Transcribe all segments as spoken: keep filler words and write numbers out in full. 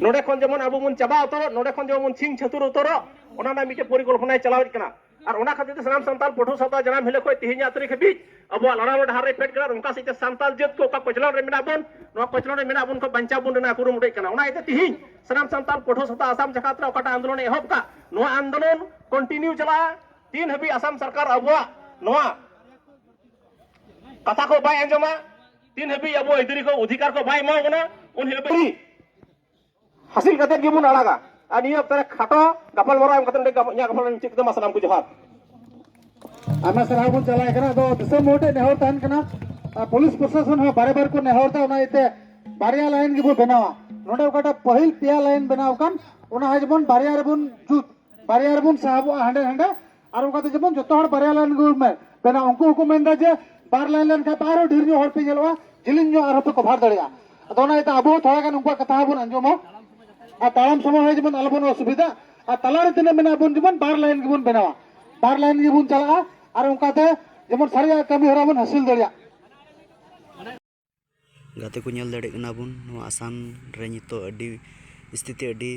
ᱱᱚᱰᱮ ᱠᱷᱚᱱ ᱡᱮᱢᱚᱱ ᱟᱵᱚ ᱵᱚᱱ ᱪᱟᱵᱟ ᱩᱛᱟᱹᱨᱚᱜ, ᱱᱚᱰᱮ ᱠᱷᱚᱱ ᱡᱮᱢᱚᱱ ᱵᱚᱱ ᱪᱷᱤᱝ ᱪᱷᱟᱹᱛᱩᱨ ᱩᱛᱟᱹᱨᱚᱜ, ᱚᱱᱟ ᱨᱮᱱᱟᱜ ᱢᱤᱫᱴᱮᱱ ᱯᱚᱨᱤᱠᱚᱞᱯᱚᱱᱟᱭ ᱪᱟᱞᱟᱣᱮᱫ ᱠᱟᱱᱟ᱾ ᱟᱨ ᱚᱱᱟ ᱠᱷᱟᱹᱛᱤᱨ ᱛᱮ ᱥᱟᱱᱟᱢ ᱥᱟᱱᱛᱟᱲ ᱯᱟᱹᱴᱷᱩᱣᱟᱹ ᱥᱟᱶᱛᱟ ᱡᱟᱱᱟᱢ ᱦᱤᱞᱳᱜ ᱠᱷᱚᱱ ᱛᱮᱦᱮᱧ ᱟᱜ ᱛᱟᱹᱨᱤᱠᱷ ᱦᱟᱹᱵᱤᱡ ᱟᱵᱚᱣᱟᱜ ᱞᱟᱲᱟᱣ ᱰᱟᱦᱟᱨ ᱨᱮ ᱯᱷᱮᱰ ᱠᱟᱱᱟ᱾ ᱚᱱᱠᱟ ᱥᱮᱫ ᱛᱮ ᱥᱟᱱᱛᱟᱲ ᱡᱟᱹᱛ ᱠᱚ ᱚᱠᱟ ᱠᱚᱪᱞᱚᱱ ᱨᱮ ᱢᱮᱱᱟᱜ ᱵᱚᱱ, ᱱᱚᱣᱟ ᱠᱚᱪᱞᱚᱱ ᱨᱮ ᱢᱮᱱᱟᱜ ᱵᱚᱱ ᱠᱷᱚᱱ ᱵᱟᱧᱪᱟᱣ ᱵᱚᱱ ᱨᱮᱱᱟᱜ ᱠᱩᱨᱩᱢᱩᱴᱩᱭᱮᱫ ᱠᱟᱱᱟ᱾ ᱚᱱᱟ ᱤᱭᱟᱹᱛᱮ ᱛᱮᱦᱮᱧ ᱥᱟᱱᱟᱢ ᱥᱟᱱᱛᱟᱲ ᱯᱟᱹᱴᱷᱩᱣᱟᱹ ᱥᱟᱶᱛᱟ ᱟᱥᱟᱢ ᱡᱟᱠᱟᱛ ᱨᱮ ᱚᱠᱟᱴᱟᱜ ᱟᱱᱫᱳᱞᱚᱱ ᱮᱦᱚᱵ ᱠᱟᱜ, ᱱᱚᱣᱟ ᱟᱱᱫᱳᱞᱚᱱ ᱠᱚᱱᱴᱤᱱᱤᱭᱩ ᱪᱟᱞᱟᱜᱼᱟ᱾ ᱛᱤᱱ ᱦᱟᱹᱵᱤᱡ ᱟᱥᱟᱢ ᱥᱚᱨᱠᱟᱨ ᱟᱵᱚᱣᱟᱜ ᱱᱚᱣᱟ ᱠᱟᱛᱷᱟ ᱠᱚ ᱵᱟᱭ ᱟᱸᱡᱚᱢᱟ, ᱛᱤᱱ ᱦᱟᱹᱵᱤᱡ ᱟᱵᱚ ᱟᱹᱭᱫᱟᱹᱨᱤ ᱠᱚ ᱚᱫᱷᱤᱠᱟᱨ ᱠᱚ ᱵᱟᱭ ᱮᱢᱟ ᱵᱚᱱᱟ, ᱩᱱ ᱦᱤᱞᱳᱜ ᱦᱟᱹᱥᱤᱞ ᱠᱟᱛᱮ ᱜᱮᱵᱚᱱ ᱟᱲᱟᱜᱟ᱾ ᱟᱨ ᱱᱤᱭᱟᱹ ᱚᱠᱛᱚ ᱨᱮ ᱠᱷᱟᱴᱚ ᱜᱟᱯᱟᱞᱢᱟᱨᱟᱣ ᱮᱢ ᱠᱟᱛᱮ ᱱᱚᱰᱮ ᱜᱟᱯ-, ᱤᱧᱟᱹᱜ ᱜᱟᱯᱟᱞ ᱢᱩᱪᱟᱹᱫ ᱠᱮᱫᱟ᱾ ᱢᱟ ᱥᱟᱱᱟᱢ ᱠᱚ ᱡᱚᱦᱟᱨ᱾ ᱟᱭᱢᱟ ᱥᱟᱨᱦᱟᱣ ᱵᱚᱱ ᱪᱟᱞᱟᱜ ᱠᱟᱱᱟ᱾ ᱟᱫᱚ ᱫᱤᱥᱚᱢ ᱦᱚᱲ ᱴᱷᱮᱱ ᱱᱮᱦᱚᱨ ᱛᱟᱦᱮᱱ ᱠᱟᱱᱟ, ᱟᱨ ᱯᱩᱞᱤᱥ ᱯᱨᱚᱥᱟᱥᱚᱱ ᱦᱚᱸ ᱵᱟᱨᱮ ᱵᱟᱨ ᱠᱚ ᱱᱮᱦᱚᱨ ᱮᱫᱟ, ᱚᱱᱟ ᱤᱭᱟᱹᱛᱮ ᱵᱟᱨᱭᱟ ᱞᱟᱭᱤᱱ ᱜᱮᱵᱚᱱ ᱵᱮᱱᱟᱣᱟ᱾ ᱱᱚᱰᱮ ᱚᱠᱟᱴᱟᱜ ᱯᱟᱹᱦᱤᱞ ᱯᱮᱭᱟ ᱞᱟᱭᱤᱱ ᱵᱮᱱᱟᱣ ᱟᱠᱟᱱ, ᱚᱱᱟ ᱦᱚᱸ ᱡᱮᱢᱚᱱ ᱵᱟᱨᱭᱟ ᱨᱮᱵᱚᱱ ᱡᱩᱛ, ᱵᱟᱨᱭᱟ ᱨᱮᱵᱚᱱ ᱥᱟᱦᱚᱵᱚᱜᱼᱟ ᱦᱟᱸᱰᱮ ᱦᱟᱸᱰᱮ᱾ ᱟᱨ ᱚᱱᱠᱟᱛᱮ ᱡᱮᱢᱚᱱ ᱡᱚᱛᱚ ᱦᱚᱲ ᱵᱟᱨᱭᱟ ᱞᱟᱭᱤᱱ ᱜᱮᱵᱚᱱ ᱢᱮ-, ᱵᱮᱱᱟᱣᱟ᱾ ᱩᱱᱠᱩ ᱦᱚᱸᱠᱚ ᱢᱮᱱᱫᱟ ᱡᱮ ᱵᱟᱨ ᱞᱟᱭᱤᱱ ᱞᱮᱱᱠᱷᱟᱱ ᱯᱮ ᱟᱨᱦᱚᱸ ᱰᱷᱮᱨ ᱧᱚᱜ ᱦᱚᱲ ᱯᱮ ᱧᱮᱞᱚᱜᱼᱟ, ᱡᱮᱞᱮᱧ ᱧᱚᱜ ᱟᱨᱦᱚᱸ ᱯᱮ ᱠᱚᱵᱷᱟᱨ ᱫᱟᱲᱮᱭᱟᱜᱼᱟ᱾ ᱟᱫᱚ ᱚᱱᱟ ᱤᱭᱟᱹᱛᱮ ᱟᱵᱚ ᱦᱚᱸ ᱛᱷᱚᱲᱟ ᱜᱟᱱ ᱩᱱᱠᱩᱣᱟᱜ ᱠᱟᱛᱷᱟ ᱦᱚᱸᱵᱚᱱ ᱟᱸᱡᱚᱢᱟ᱾ ᱟᱨ ᱛᱟᱲᱟᱢ ᱥᱚᱢᱚᱭ ᱦᱚᱸ ᱡᱮᱢᱚᱱ ᱟᱞᱚᱵᱚᱱ ᱚᱥᱩᱵᱤᱫᱷᱟ, ᱟᱨ ᱛᱟᱞᱟᱨᱮ ᱛᱤᱱᱟᱹᱜ ᱢᱮᱱᱟᱜ ᱵᱚᱱ ᱡᱮᱢᱚᱱ ᱵᱟᱨ ᱞᱟᱭᱤᱱ ᱜᱮᱵᱚᱱ ᱵᱮᱱᱟᱣᱟ, ᱵᱟᱨ ᱞᱟᱭᱤᱱ ᱜᱮᱵᱚᱱ ᱪᱟᱞᱟᱜᱼᱟ᱾ ᱟᱨ ᱚᱱᱠᱟᱛᱮ ᱡᱮᱢᱚᱱ ᱥᱟᱨᱮᱡᱟᱜ ᱠᱟᱹᱢᱤ ᱦᱚᱨᱟ ᱵᱚᱱ ᱦᱟᱹᱥᱤᱞ ᱫᱟᱲᱮᱭᱟᱜ᱾ ᱜᱟᱛᱮ ᱠᱚ, ᱧᱮᱞ ᱫᱟᱲᱮᱭᱟᱜ ᱠᱟᱱᱟ ᱵᱚᱱ, ᱱᱚᱣᱟ ᱟᱥᱟᱢ ᱨᱮ ᱱᱤᱛᱚᱜ ᱟᱹᱰᱤ ᱥᱛᱷᱤᱛᱤ ᱟᱹᱰᱤ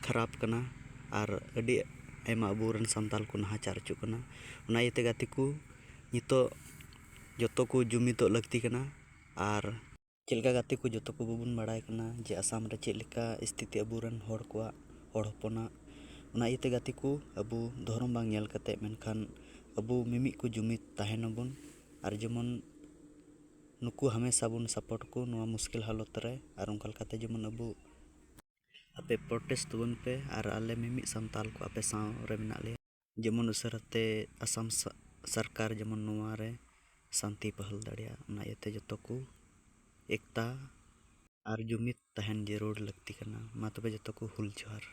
ᱠᱷᱟᱨᱟᱯ ᱠᱟᱱᱟ ᱟᱨ ᱟᱹᱰᱤ ᱟᱭᱢᱟ ᱟᱵᱚᱨᱮᱱ ᱥᱟᱱᱛᱟᱲ ᱠᱚ ᱱᱟᱦᱟᱪᱟᱨ ᱦᱚᱪᱚᱜ ᱠᱟᱱᱟ᱾ ᱚᱱᱟ ᱤᱭᱟᱹᱛᱮ ᱜᱟᱛᱮ ᱠᱚ, ᱱᱤᱛᱚᱜ ᱡᱚᱛᱚ ᱠᱚ ᱡᱩᱢᱤᱫᱚᱜ ᱞᱟᱹᱠᱛᱤ ᱠᱟᱱᱟ᱾ ᱟᱨ ᱪᱮᱫ ᱞᱮᱠᱟ ᱜᱟᱛᱮ ᱠᱚ, ᱡᱚᱛᱚ ᱠᱚ ᱵᱚᱱ ᱵᱟᱲᱟᱭ ᱠᱟᱱᱟ ᱡᱮ ᱟᱥᱟᱢ ᱨᱮ ᱪᱮᱫ ᱞᱮᱠᱟ ᱥᱛᱷᱤᱛᱤ ᱟᱵᱚᱨᱮᱱ ᱦᱚᱲ ᱠᱚᱣᱟᱜ, ᱦᱚᱲ ᱦᱚᱯᱚᱱᱟᱜ᱾ ᱚᱱᱟ ᱤᱭᱟᱹᱛᱮ ᱜᱟᱛᱮ ᱠᱚ, ᱟᱵᱚ ᱫᱷᱚᱨᱚᱢ ᱵᱟᱝ ᱧᱮᱞ ᱠᱟᱛᱮ, ᱢᱮᱱᱠᱷᱟᱱ ᱟᱵᱚ ᱢᱤᱢᱤᱫ ᱠᱚ ᱡᱩᱢᱤᱫ ᱛᱟᱦᱮᱱ ᱟᱵᱚᱱ᱾ ᱟᱨ ᱡᱮᱢᱚᱱ ᱱᱩᱠᱩ ᱦᱟᱢᱮᱥᱟ ᱵᱚᱱ ᱥᱟᱯᱳᱨᱴ ᱠᱚ ᱱᱚᱣᱟ ᱢᱩᱥᱠᱤᱞ ᱦᱟᱞᱚᱛ ᱨᱮ, ᱟᱨ ᱚᱱᱠᱟ ᱞᱮᱠᱟᱛᱮ ᱡᱮᱢᱚᱱ ᱟᱵᱚ, ᱟᱯᱮ ᱯᱨᱚᱴᱮᱥᱴ ᱛᱟᱵᱚᱱ ᱯᱮ ᱟᱨ ᱟᱞᱮ ᱢᱤᱢᱤᱫ ᱥᱟᱱᱛᱟᱞ ᱠᱚ ᱟᱯᱮ ᱥᱟᱶ ᱨᱮ ᱢᱮᱱᱟᱜ ᱞᱮᱭᱟ᱾ ᱡᱮᱢᱚᱱ ᱩᱥᱟᱹᱨᱟ ᱛᱮ ᱟᱥᱟᱢ ᱥᱟ-, ᱥᱚᱨᱠᱟᱨ ᱡᱮᱢᱚᱱ ᱱᱚᱣᱟ ᱨᱮ ᱥᱟᱱᱛᱤ ᱵᱟᱦᱟᱞ ᱫᱟᱲᱮᱭᱟᱜ, ᱚᱱᱟ ᱤᱭᱟᱹᱛᱮ ᱡᱚᱛᱚ ᱠᱚ ᱮᱠᱛᱟ ᱟᱨ ᱡᱩᱢᱤᱫ ᱛᱟᱦᱮᱱ ᱡᱟᱹᱨᱩᱲ ᱞᱟᱹᱠᱛᱤ ᱠᱟᱱᱟ᱾ ᱢᱟ ᱛᱚᱵᱮ ᱡᱚᱛᱚ ᱠᱚ ᱦᱩᱞ ᱡᱚᱦᱟᱨ᱾